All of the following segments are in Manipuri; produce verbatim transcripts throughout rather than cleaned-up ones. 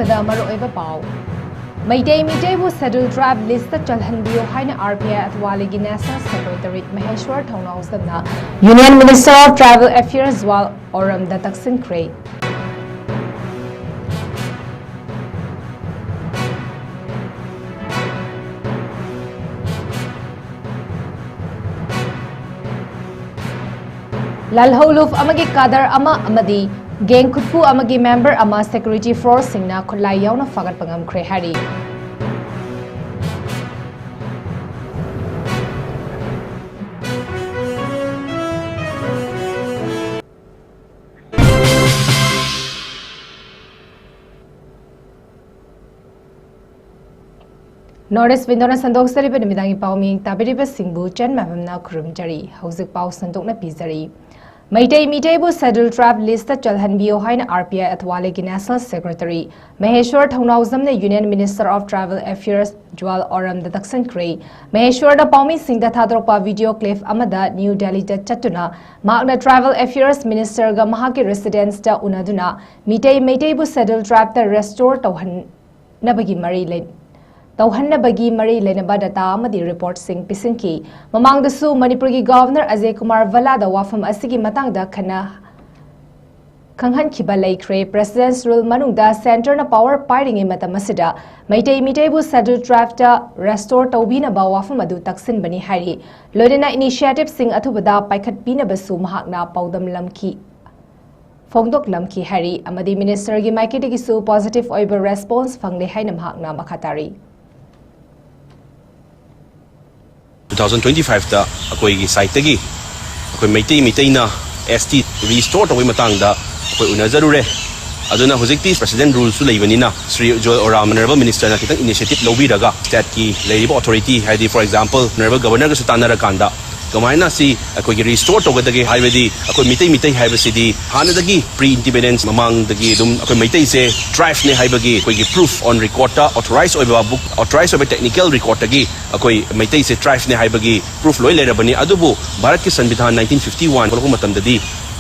ꯗ ꯃꯔꯨꯑꯣꯏꯕ ꯄꯥꯎ꯫ ꯃꯩꯇꯩ ꯃꯤꯇꯩꯕꯨ Scheduled Tribe list ꯆꯜꯍꯟꯕꯤꯌꯨ ꯍꯥꯏꯅ R P I ꯑꯊꯋꯥꯂꯤꯒꯤ National Secretary ꯃꯍꯦꯁ꯭ꯋꯔ ꯊꯧꯅꯥꯎꯖꯝꯅ Union Minister of Tribal Affairs ꯖꯨꯋꯥꯜ ꯑꯣꯔꯥꯝꯗ ꯇꯛꯁꯤꯟꯈ꯭ꯔꯦ꯫ ꯂꯥꯜꯍꯧꯂꯨꯞ ꯑꯃꯒꯤ cadre ꯑꯃ ꯑꯃꯗꯤ gang ꯈꯨꯠꯄꯨ ꯑꯃꯒꯤ member ꯑꯃ security forceꯁꯤꯡꯅ ꯈꯨꯠꯂꯥꯏ ꯌꯥꯎꯅ ꯐꯥꯒꯠꯄ ꯉꯝꯈ꯭ꯔꯦ ꯍꯥꯏꯔꯤ꯫ North East Windowꯅ ꯁꯟꯗꯣꯛꯆꯔꯤꯕ ꯅꯨꯃꯤꯗꯥꯡꯒꯤ ꯄꯥꯎ ꯃꯤꯌꯦꯡ ꯇꯥꯕꯤꯔꯤꯕꯁꯤꯡꯕꯨ ꯆꯟ ꯃꯥꯏꯕꯝꯅ ꯈꯨꯔꯨꯝꯖꯔꯤ꯫ ꯍꯧꯖꯤꯛ ꯄꯥꯎ ꯁꯟꯗꯣꯛꯅ ꯄꯤꯖꯔꯤ꯫ ꯃꯩꯇꯩ ꯃꯤꯇꯩꯕꯨ Scheduled Tribe list ꯆꯜꯍꯟꯕꯤꯌꯨ ꯍꯥꯏꯅ R P I ꯑꯊꯋꯥꯂꯤꯒꯤ National Secretary ꯃꯍꯦꯁ꯭ꯋꯔ ꯊꯧꯅꯥꯎꯖꯝꯅ Union Minister of Tribal Affairs ꯖꯨꯋꯥꯜ ꯑꯣꯔꯥꯝꯗ ꯇꯛꯁꯤꯟꯈ꯭ꯔꯦ꯫ ꯃꯍꯦꯁ꯭ꯋꯔꯅ ꯄꯥꯎꯃꯤꯁꯤꯡꯗ ꯊꯥꯗꯣꯔꯛꯄ video clip ꯑꯃꯗ New Delhiꯗ ꯆꯠꯇꯨꯅ ꯃꯍꯥꯛꯅ Tribal Affairs Ministerꯒ ꯃꯍꯥꯛꯀꯤ residenceꯇ ꯎꯅꯗꯨꯅ ꯃꯤꯇꯩ ꯃꯩꯇꯩꯕꯨ Scheduled Tribeꯇ restore ꯇꯧꯍꯟ ꯅꯕꯒꯤ ꯃꯔꯤ ꯂꯩ-, ꯇꯧꯍꯟꯅꯕꯒꯤ ꯃꯔꯤ ꯂꯩꯅꯕ data ꯑꯃꯗꯤ reportꯁꯤꯡ ꯄꯤꯁꯤꯟꯈꯤ꯫ ꯃꯃꯥꯡꯗꯁꯨ ꯃꯅꯤꯄꯨꯔꯒꯤ Governor ꯑꯖꯌ ꯀꯨꯃꯥꯔ ꯚꯜꯂꯥꯗ ꯋꯥꯐꯝ ꯑꯁꯤꯒꯤ ꯃꯇꯥꯡꯗ ꯈꯟꯅ ꯈꯪꯍꯟꯈꯤꯕ ꯂꯩꯈ꯭ꯔꯦ꯫ President's Rule ꯃꯅꯨꯡꯗ centreꯅ power ꯄꯥꯏꯔꯤꯉꯩ ꯃꯇꯝ ꯑꯁꯤꯗ ꯃꯩꯇꯩ ꯃꯤꯇꯩꯕꯨ Scheduled Tribeꯇ restore ꯇꯧꯕꯤꯅꯕ ꯋꯥꯐꯝ ꯑꯗꯨ ꯇꯛꯁꯤꯟꯕꯅꯤ ꯍꯥꯏꯔꯤ꯫ ꯂꯣꯏꯅꯅ initiativeꯁꯤꯡ ꯑꯊꯨꯕꯗ ꯄꯥꯏꯈꯠꯄꯤꯅꯕꯁꯨ ꯃꯍꯥꯛꯅ ꯄꯥꯎꯗꯝꯂꯝꯈꯤ꯫ ꯐꯣꯡꯗꯣꯛꯂꯝꯈꯤ ꯍꯥꯏꯔꯤ ꯑꯃꯗꯤ ministerꯒꯤ ꯃꯥꯏꯀꯩꯗꯒꯤꯁꯨ positive ꯑꯣꯏꯕ response ꯐꯪꯂꯦ ꯍꯥꯏꯅ ꯃꯍꯥꯛꯅ ꯃꯈꯥ ꯇꯥꯔꯤ꯫ Two thousand twenty fiveꯇ ꯑꯩꯈꯣꯏꯒꯤ sideꯇꯒꯤ ꯑꯩꯈꯣꯏ ꯃꯩꯇꯩ ꯃꯤꯇꯩꯅ S T restore ꯇꯧꯕꯒꯤ ꯃꯇꯥꯡꯗ ꯑꯩꯈꯣꯏ ꯎꯅꯖꯔꯨꯔꯦ꯫ ꯑꯗꯨꯅ ꯍꯧꯖꯤꯛꯇꯤ President Ruleꯁꯨ ꯂꯩꯕꯅꯤꯅ ꯁ꯭ꯔꯤ ꯖꯨꯋꯦꯜ ꯑꯣꯔꯥꯝ Honourable Ministerꯅ ꯈꯤꯇꯪ initiative ꯂꯧꯕꯤꯔꯒ stateꯀꯤ ꯂꯩꯔꯤꯕ authority, ꯍꯥꯏꯗꯤ for example Honourable Governorꯒꯁꯨ ꯇꯥꯟꯅꯔꯀꯥꯟꯗ ꯀꯃꯥꯏꯅ ꯁꯤ ꯑꯩꯈꯣꯏꯒꯤ restore ꯇꯧꯒꯗꯒꯦ ꯍꯥꯏꯕꯗꯤ ꯑꯩꯈꯣꯏ ꯃꯤꯇꯩ ꯃꯤꯇꯩ ꯍꯥꯏꯕꯁꯤꯗꯤ ꯍꯥꯟꯅꯗꯒꯤ pre independence ꯃꯃꯥꯡꯗꯒꯤ ꯑꯗꯨꯝ ꯑꯩꯈꯣꯏ ꯃꯩꯇꯩꯁꯦ tribeꯅꯦ ꯍꯥꯏꯕꯒꯤ ꯑꯩꯈꯣꯏꯒꯤ proof on recordꯇ authorized ꯑꯣꯏꯕ book, authorized ꯑꯣꯏꯕ technical recordꯇꯒꯤ ꯑꯩꯈꯣꯏ ꯃꯩꯇꯩꯁꯦ tribeꯅꯦ ꯍꯥꯏꯕꯒꯤ proof ꯂꯣꯏ ꯂꯩꯔꯕꯅꯤ꯫ ꯑꯗꯨꯕꯨ ꯚꯥꯔꯠꯀꯤ ꯁꯪꯕꯤꯙꯥꯟ nineteen fifty one ꯊꯣꯛꯂꯛꯄ ꯃꯇꯝꯗꯗꯤ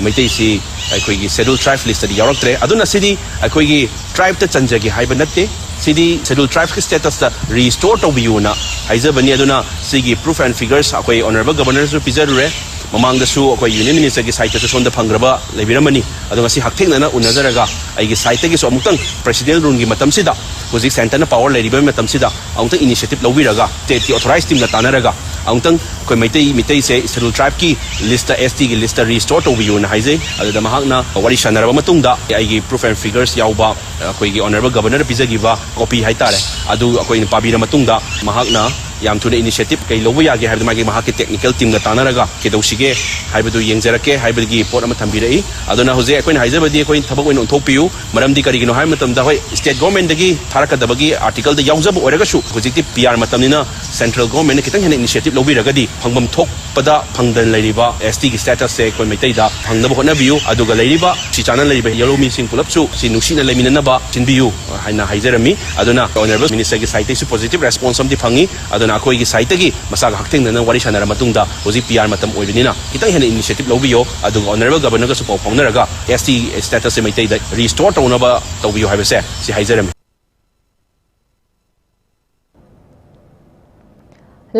ꯃꯩꯇꯩꯁꯤ ꯑꯩꯈꯣꯏꯒꯤ Scheduled Tribe listꯇꯗꯤ ꯌꯥꯎꯔꯛꯇ꯭ꯔꯦ꯫ ꯑꯗꯨꯅ ꯁꯤꯗꯤ ꯑꯩꯈꯣꯏꯒꯤ tribeꯇ ꯆꯟꯖꯒꯦ ꯍꯥꯏꯕ ꯅꯠꯇꯦ꯫ ꯁꯤꯗꯤ Scheduled Tribeꯀꯤ statusꯇ restore ꯇꯧꯕꯤꯌꯨꯅ ꯍꯥꯏꯖꯕꯅꯤ꯫ ꯑꯗꯨꯅ ꯁꯤꯒꯤ proof and figures ꯑꯩꯈꯣꯏ Honourable Governorꯁꯨ ꯄꯤꯖꯔꯨꯔꯦ꯫ ꯃꯃꯥꯡꯗꯁꯨ ꯑꯩꯈꯣꯏ Union Ministerꯒꯤ sideꯇꯁꯨ ꯁꯣꯝꯗ ꯐꯪꯈ꯭ꯔꯕ ꯂꯩꯕꯤꯔꯝꯃꯅꯤ꯫ ꯑꯗꯣ ꯉꯁꯤ ꯍꯛꯊꯦꯡꯅꯅ ꯎꯅꯖꯔꯒ ꯑꯩꯒꯤ sideꯇꯒꯤꯁꯨ ꯑꯃꯨꯛꯇꯪ Presidential Ruleꯒꯤ ꯃꯇꯝꯁꯤꯗ, ꯍꯧꯖꯤꯛ centreꯅ power ꯂꯩꯔꯤꯕ ꯃꯇꯝꯁꯤꯗ, ꯑꯃꯨꯛꯇꯪ initiative ꯂꯧꯕꯤꯔꯒ stateꯀꯤ authorized teamꯒ ꯇꯥꯟꯅꯔꯒ ꯑꯃꯨꯛꯇꯪ ꯑꯩꯈꯣꯏ ꯃꯩꯇꯩ, ꯃꯤꯇꯩꯁꯦ Scheduled Tribeꯀꯤ listꯇ, STꯒꯤ listꯇ restore ꯇꯧꯕꯤꯌꯨꯅ ꯍꯥꯏꯖꯩ꯫ ꯑꯗꯨꯗ ꯃꯍꯥꯛꯅ ꯋꯥꯔꯤ ꯁꯥꯟꯅꯔꯕ ꯃꯇꯨꯡꯗ ꯑꯩꯒꯤ proof and figures ꯌꯥꯎꯕ ꯑꯩꯈꯣꯏꯒꯤ Honourable Governorꯅ ꯄꯤꯖꯈꯤꯕ copy ꯍꯥꯏꯇꯥꯔꯦ, ꯑꯗꯨ ꯑꯩꯈꯣꯏꯅ ꯄꯥꯕꯤꯔ ꯃꯇꯨꯡꯗ ꯃꯍꯥꯛꯅ ꯌꯥꯝ ꯊꯨꯅ initiative ꯀꯩ ꯂꯧꯕ ꯌꯥꯒꯦ ꯍꯥꯏꯕꯗꯨ ꯃꯥꯒꯤ, ꯃꯍꯥꯛꯀꯤ technical teamꯒ ꯇꯥꯟꯅꯔꯒ ꯀꯩꯗꯧꯁꯤꯒꯦ ꯍꯥꯏꯕꯗꯨ ꯌꯦꯡꯖꯔꯛꯀꯦ ꯍꯥꯏꯕꯒꯤ ꯄꯣꯠ ꯑꯃ ꯊꯝꯕꯤꯔꯛꯏ꯫ ꯑꯗꯨꯅ ꯍꯧꯖꯤꯛ ꯑꯩꯈꯣꯏꯅ ꯍꯥꯏꯖꯕꯗꯤ ꯑꯩꯈꯣꯏ ꯊꯕꯛ ꯑꯣꯏꯅ ꯑꯣꯟꯊꯣꯛꯄꯤꯌꯨ꯫ ꯃꯔꯝꯗꯤ ꯀꯔꯤꯒꯤꯅꯣ ꯍꯥꯏꯕ ꯃꯇꯝꯗ, ꯍꯣꯏ, state governmentꯗꯒꯤ ꯊꯥꯔꯛꯀꯗꯕꯒꯤ articleꯗ ꯌꯥꯎꯖꯕ ꯑꯣꯏꯔꯒꯁꯨ, ꯍꯧꯖꯤꯛꯇꯤ PR ꯃꯇꯝꯅꯤꯅ central governmentꯅ ꯈꯤꯇꯪ ꯍꯦꯟꯅ initiative ꯂꯧꯕꯤꯔꯒꯗꯤ ꯐꯪꯐꯝ ꯊꯣꯛꯄꯗ ꯐꯪꯗꯅ ꯂꯩꯔꯤꯕ STꯒꯤ statusꯁꯦ ꯑꯩꯈꯣꯏ ꯃꯩꯇꯩꯗ ꯐꯪꯅꯕ ꯍꯣꯠꯅꯕꯤꯌꯨ꯫ ꯑꯗꯨꯒ ꯂꯩꯔꯤꯕ ꯁꯤ ꯆꯥꯅ ꯂꯩꯔꯤꯕ ꯌꯦꯜꯍꯧꯃꯤꯁꯤꯡ ꯄꯨꯂꯞꯁꯨ ꯁꯤ ꯅꯨꯡꯁꯤꯅ ꯂꯩꯃꯤꯟꯅꯅꯕ ꯁꯤꯟꯕꯤꯌꯨ ꯍꯥꯏꯅ ꯍꯥꯏꯖꯔꯝꯃꯤ꯫ ꯑꯗꯨꯅ Honourable Ministerꯒꯤ sideꯇꯩꯁꯨ positive response ꯑꯃꯗꯤ ꯐꯪꯉꯤ꯫ ꯑꯗꯨꯅ ꯑꯩꯈꯣꯏꯒꯤ sideꯇꯒꯤ ꯃꯁꯥꯒ ꯍꯛꯊꯦꯡꯅꯅ ꯋꯥꯔꯤ ꯁꯥꯟꯅꯔ ꯃꯇꯨꯡꯗ, ꯍꯧꯖꯤꯛ PR ꯃꯇꯝ ꯑꯣꯏꯕꯅꯤꯅ ꯈꯤꯇꯪ ꯍꯦꯟꯅ initiative ꯂꯧꯕꯤꯌꯣ, ꯑꯗꯨꯒ Honourable Governorꯒꯁꯨ ꯄꯥꯎ ꯐꯥꯎꯅꯔꯒ ST statusꯁꯦ ꯃꯩꯇꯩꯗ restore ꯇꯧꯅꯕ ꯇꯧꯕꯤꯌꯨ ꯍꯥꯏꯕꯁꯦ ꯁꯤ ꯍꯥꯏꯖꯔꯝꯃꯤ꯫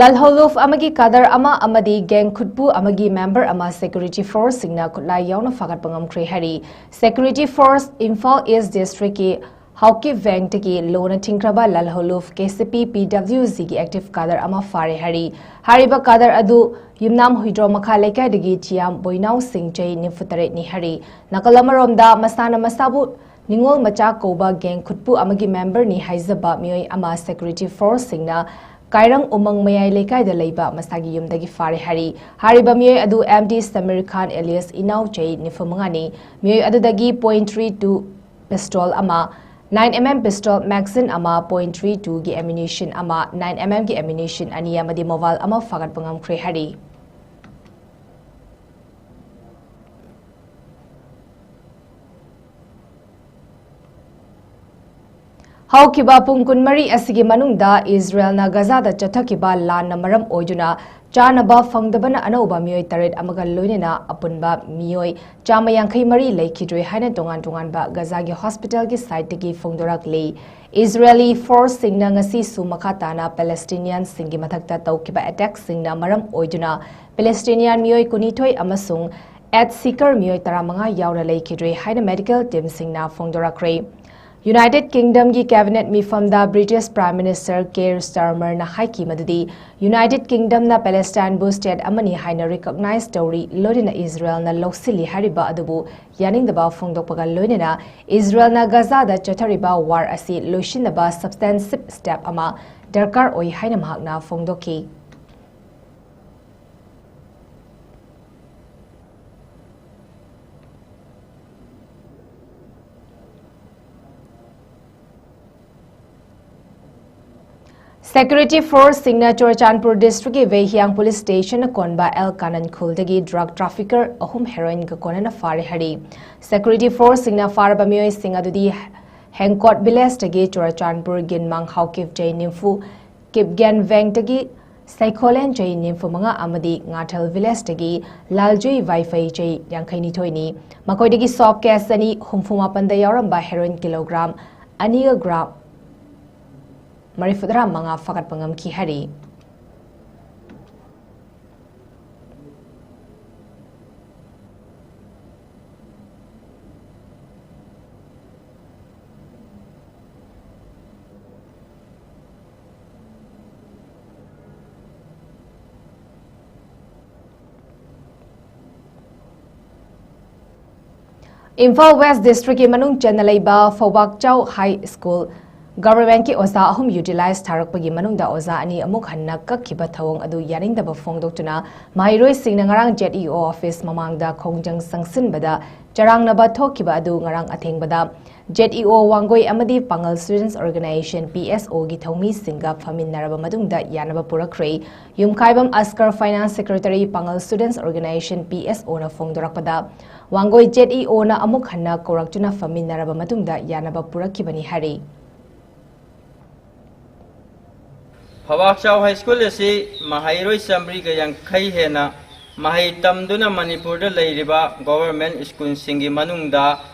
ꯂꯜꯍꯧꯂꯨꯞ ꯑꯃꯒꯤ cadre ꯑꯃ ꯑꯃꯗꯤ gang ꯈꯨꯠꯄꯨ ꯑꯃꯒꯤ member ꯑꯃ security forceꯁꯤꯡꯅ ꯈꯨꯠꯂꯥꯏ ꯌꯥꯎꯅ ꯐꯥꯒꯠꯄ ꯉꯝꯈ꯭ꯔꯦ ꯍꯥꯏꯔꯤ꯫ Security force Imphal East Districtꯀꯤ Haokip ꯋꯥꯡꯇꯒꯤ ꯂꯣꯅ ꯊꯤꯡꯈ꯭ꯔꯕ ꯂꯜꯍꯧꯂꯨꯞ KCP PWGꯒꯤ active cadre ꯑꯃ ꯐꯥꯔꯦ ꯍꯥꯏꯔꯤ꯫ ꯍꯥꯏꯔꯤꯕ cadre ꯑꯗꯨ ꯌꯨꯝꯅꯥꯝ ꯍꯨꯏꯗ꯭ꯔꯣꯝ ꯃꯈꯥ ꯂꯩꯀꯥꯏꯗꯒꯤ ꯆꯤꯌꯥꯝ ꯕꯣꯏꯅꯥꯎ ꯁꯤꯡ, ꯆꯍꯤ ꯅꯤꯐꯨ ꯇꯔꯦꯠꯅꯤ ꯍꯥꯏꯔꯤ꯫ ꯅꯥꯀꯜ ꯑꯃꯔꯣꯝꯗ, ꯃꯁꯥꯅ ꯃꯁꯥꯕꯨ ꯅꯤꯉꯣꯜ ꯃꯆꯥ ꯀꯧꯕ gang ꯈꯨꯠꯄꯨ ꯑꯃꯒꯤ memberꯅꯤ ꯍꯥꯏꯖꯕ ꯃꯤꯑꯣꯏ ꯑꯃ security forceꯁꯤꯡꯅ ꯀꯥꯏꯔꯪ ꯎꯃꯪ ꯃꯌꯥꯏ ꯂꯩꯀꯥꯏꯗ ꯂꯩꯕ ꯃꯁꯥꯒꯤ ꯌꯨꯝꯗꯒꯤ ꯐꯥꯔꯦ ꯍꯥꯏꯔꯤ꯫ ꯍꯥꯏꯔꯤꯕ ꯃꯤꯑꯣꯏ ꯑꯗꯨ MD ꯁꯃꯤꯔ ꯈꯥꯟ alias ꯏꯅꯥꯎ, ꯆꯍꯤ ꯅꯤꯐꯨ ꯃꯉꯥꯅꯤ꯫ ꯃꯤꯑꯣꯏ ꯑꯗꯨꯗꯒꯤ point three two pistol ꯑꯃ, nine MM pistol magazine ꯑꯃ, point three twoꯒꯤ ammunition ꯑꯃ, nine MMꯒꯤ ammunition ꯑꯅꯤ ꯑꯃꯗꯤ mobile ꯑꯃ ꯐꯥꯒꯠꯄ ꯉꯝꯈ꯭ꯔꯦ ꯍꯥꯏꯔꯤ꯫ ꯍꯧꯈꯤꯕ ꯄꯨꯡ ꯀꯨꯟꯃꯔꯤ ꯑꯁꯤꯒꯤ ꯃꯅꯨꯡꯗ ꯏꯖꯔꯦꯜꯅ ꯒꯖꯥꯗ ꯆꯠꯊꯈꯤꯕ ꯂꯥꯟꯅ ꯃꯔꯝ ꯑꯣꯏꯗꯨꯅ ꯆꯥꯅꯕ ꯐꯪꯗꯕꯅ ꯑꯅꯧꯕ ꯃꯤꯑꯣꯏ ꯇꯔꯦꯠ ꯑꯃꯒ ꯂꯣꯏꯅꯅ ꯑꯄꯨꯟꯕ ꯃꯤꯑꯣꯏ ꯆꯥꯝꯃ ꯌꯥꯡꯈꯩ ꯃꯔꯤ ꯂꯩꯈꯤꯗ꯭ꯔꯦ ꯍꯥꯏꯅ ꯇꯣꯉꯥꯟ ꯇꯣꯉꯥꯟꯕ ꯒꯖꯥꯒꯤ ꯍꯣꯁꯄꯤꯇꯥꯜꯒꯤ ꯁꯥꯏꯠꯇꯒꯤ ꯐꯣꯡꯗꯣꯔꯛꯂꯤ꯫ ꯏꯖꯔꯦꯂꯤ ꯐꯣꯔꯁꯁꯤꯡꯅ ꯉꯁꯤꯁꯨ ꯃꯈꯥ ꯇꯥꯅ ꯄꯦꯂꯦꯁꯇꯤꯅꯤꯌꯟꯁꯤꯡꯒꯤ ꯃꯊꯛꯇ ꯇꯧꯈꯤꯕ ꯑꯦꯇꯦꯛꯁꯤꯡꯅ ꯃꯔꯝ ꯑꯣꯏꯗꯨꯅ ꯄꯦꯂꯦꯁꯇꯤꯅꯤꯌꯟ ꯃꯤꯑꯣꯏ ꯀꯨꯟꯅꯤꯊꯣꯏ ꯑꯃꯁꯨꯡ ꯑꯦꯠ ꯁꯤꯀꯔ ꯃꯤꯑꯣꯏ ꯇꯔꯥꯃꯉꯥ ꯌꯥꯎꯅ ꯂꯩꯈꯤꯗ꯭ꯔꯦ ꯍꯥꯏꯅ ꯃꯦꯗꯤꯀꯦꯜ ꯇꯤꯝꯁꯤꯡꯅ ꯐꯣꯡꯗꯣꯔꯛꯈ꯭ꯔꯦ꯫ ꯌꯨꯅꯥꯏꯇꯦꯗ ꯀꯤꯡꯗꯝꯒꯤ ꯀꯦꯕꯤꯅꯦꯠ ꯃꯤꯐꯝꯗ ꯕ꯭ꯔꯤꯇꯤꯁ ꯄ꯭ꯔꯥꯏꯝ ꯃꯤꯅꯤꯁꯇꯔ ꯀꯦꯔ ꯁ꯭ꯇꯥꯔꯃꯔꯅ ꯍꯥꯏꯈꯤ ꯃꯗꯨꯗꯤ ꯌꯨꯅꯥꯏꯇꯦꯗ ꯀꯤꯡꯗꯝꯅ ꯄꯦꯂꯦꯁꯇꯥꯏꯟꯕꯨ ꯁ꯭ꯇꯦꯠ ꯑꯃꯅꯤ ꯍꯥꯏꯅ ꯔꯤꯀꯣꯒꯅꯥꯏꯖ ꯇꯧꯔꯤ, ꯂꯣꯏꯅꯅ ꯏꯖꯔꯦꯜꯅ ꯂꯧꯁꯤꯜꯂꯤ ꯍꯥꯏꯔꯤꯕ ꯑꯗꯨꯕꯨ ꯌꯥꯅꯤꯡꯗꯕ ꯐꯣꯡꯗꯣꯛꯄꯒ ꯂꯣꯏꯅꯅ ꯏꯖꯔꯦꯜꯅ ꯒꯖꯥꯗ ꯆꯠꯊꯔꯤꯕ ꯋꯥꯔ ꯑꯁꯤ ꯂꯣꯏꯁꯤꯟꯅꯕ ꯁꯕꯁꯇꯦꯟꯁꯤꯞ ꯁ꯭ꯇꯦꯞ ꯑꯃ ꯗꯔꯀꯥꯔ ꯑꯣꯏ ꯍꯥꯏꯅ ꯃꯍꯥꯛꯅ ꯐꯣꯡꯗꯣꯛꯈꯤ꯫ ꯁꯦꯀ꯭ꯌꯨꯔꯤꯇꯤ ꯐꯣꯔꯁꯁꯤꯡꯅ ꯆꯨꯔꯆꯥꯟꯄꯨꯔ ꯗꯤꯁꯇ꯭ꯔꯤꯛꯀꯤ ꯚꯦꯍꯤꯌꯥꯡ ꯄꯨꯂꯤꯁ ꯁ꯭ꯇꯦꯁꯟꯅ ꯀꯣꯟꯕ ꯑꯦꯜ ꯀꯥꯅꯟ ꯈꯨꯜꯗꯒꯤ ꯗ꯭ꯔꯒ ꯇ꯭ꯔꯥꯐꯤꯀꯔ ꯑꯍꯨꯝ ꯍꯦꯔꯣꯏꯟꯒ ꯀꯣꯟꯅꯅ ꯐꯥꯔꯦ ꯍꯥꯏꯔꯤ꯫ ꯁꯦꯀ꯭ꯌꯨꯔꯤꯇꯤ ꯐꯣꯔꯁꯁꯤꯡꯅ ꯐꯥꯔꯕ ꯃꯤꯑꯣꯏꯁꯤꯡ ꯑꯗꯨꯗꯤ ꯍꯦꯡꯀꯣꯠ ꯚꯤꯂꯦꯖꯇꯒꯤ ꯆꯨꯔꯆꯥꯟꯄꯨꯔ ꯒꯤꯟꯃꯥꯡ ꯍꯥꯎꯀꯤꯞ ꯖꯩ ꯅꯤꯝꯐꯨ, ꯀꯤꯞꯒꯦꯟ ꯚꯦꯡꯇꯒꯤ ꯁꯩꯈꯣꯂꯦꯟ ꯆꯩ ꯅꯤꯐꯨ ꯃꯉꯥ ꯑꯃꯗꯤ ꯉꯥꯊꯦꯜ ꯚꯤꯂꯦꯖꯇꯒꯤ ꯂꯥꯜꯖꯨꯏ ꯋꯥꯏꯐꯩ ꯆꯩ ꯌꯥꯡꯈꯩ ꯅꯤꯊꯣꯏꯅꯤ꯫ ꯃꯈꯣꯏꯗꯒꯤ ꯁꯣꯞ ꯀꯦꯁ ꯑꯅꯤ ꯍꯨꯝꯐꯨ ꯃꯥꯄꯟꯗ ꯌꯥꯎꯔꯝꯕ ꯍꯦꯔꯣꯏꯟ ꯀꯤꯂꯣꯒ꯭ꯔꯥꯝ ꯑꯅꯤꯒ ꯒ꯭ꯔꯥꯝ ꯃꯔꯤꯐꯨꯇꯔꯥ ꯃꯉꯥ ꯐꯥꯒꯠꯄ ꯉꯝꯈꯤ ꯍꯥꯏꯔꯤ꯫ ꯏꯝꯐꯥꯜ ꯋꯦꯁ ꯗꯤꯁꯇ꯭ꯔꯤꯛꯀꯤ ꯃꯅꯨꯡ ꯆꯟꯅ ꯂꯩꯕ ꯐꯧꯕꯥꯛꯆꯥꯎ ꯍꯥꯏ ꯁ꯭ꯀꯨꯜ ꯒꯚꯔꯟꯃꯦꯟꯠꯀꯤ ꯑꯣꯖꯥ ꯑꯍꯨꯝ ꯌꯨꯇꯤꯂꯥꯏꯖ ꯊꯥꯔꯛꯄꯒꯤ ꯃꯅꯨꯡꯗ ꯑꯣꯖꯥ ꯑꯅꯤ ꯑꯃꯨꯛ ꯍꯟꯅ ꯀꯛꯈꯤꯕ ꯊꯧꯑꯣꯡ ꯑꯗꯨ ꯌꯥꯅꯤꯡꯗꯕ ꯐꯣꯡꯗꯣꯛꯇꯨꯅ ꯃꯍꯩꯔꯣꯏꯁꯤꯡꯅ ꯉꯔꯥꯡ ꯖꯦꯠ ꯏ ꯑꯣ ꯑꯣꯐꯤꯁ ꯃꯃꯥꯡꯗ ꯈꯣꯡꯖꯪ ꯆꯪꯁꯤꯟꯕꯗ ꯆꯔꯥꯡꯅꯕ ꯊꯣꯛꯈꯤꯕ ꯑꯗꯨ ꯉꯔꯥꯡ ꯑꯊꯦꯡꯕꯗ ꯖꯦꯠ ꯏ ꯑꯣ ꯋꯥꯡꯒꯣꯏ ꯑꯃꯗꯤ ꯄꯥꯉꯜ ꯁ꯭ꯇꯨꯗꯦꯟꯠꯁ ꯑꯣꯔꯒꯅꯥꯏꯖꯦꯁꯟ, ꯄꯤ ꯑꯦꯁ ꯑꯣꯒꯤ ꯊꯧꯃꯤꯁꯤꯡꯒ ꯐꯝꯃꯤꯟꯅꯔꯕ ꯃꯇꯨꯡꯗ ꯌꯥꯅꯕ ꯄꯨꯔꯛꯈ꯭ꯔꯦ꯫ ꯌꯨꯝꯈꯥꯏꯕꯝ ꯑꯁꯀꯔ, ꯐꯥꯏꯅꯥꯟꯁ ꯁꯦꯀ꯭ꯔꯦꯇꯔꯤ, ꯄꯥꯉꯜ ꯁ꯭ꯇꯨꯗꯦꯟꯠꯁ ꯑꯣꯔꯒꯅꯥꯏꯖꯦꯁꯟ, ꯄꯤ ꯑꯦꯁ ꯑꯣꯅ ꯐꯣꯡꯗꯣꯔꯛꯄꯗ, ꯋꯥꯡꯒꯣꯏ ꯖꯦꯠ ꯏ ꯑꯣꯅ ꯑꯃꯨꯛ ꯍꯟꯅ ꯀꯧꯔꯛꯇꯨꯅ ꯐꯝꯃꯤꯟꯅꯔꯕ ꯃꯇꯨꯡꯗ ꯌꯥꯅꯕ ꯄꯨꯔꯛꯈꯤꯕꯅꯤ ꯍꯥꯏꯔꯤ꯫ ꯊꯕꯥꯛꯆꯥꯎ ꯍꯥꯏ ꯁ꯭ꯀꯨꯜ ꯑꯁꯤ ꯃꯍꯩꯔꯣꯏ ꯆꯥꯃꯔꯤꯒ ꯌꯥꯡꯈꯩ ꯍꯦꯟꯅ ꯃꯍꯩ ꯇꯝꯗꯨꯅ ꯃꯅꯤꯄꯨꯔꯗ ꯂꯩꯔꯤꯕ ꯒꯣꯚꯔꯟꯃꯦꯟꯠ ꯁ꯭ꯀꯨꯜꯁꯤꯡꯒꯤ ꯃꯅꯨꯡꯗ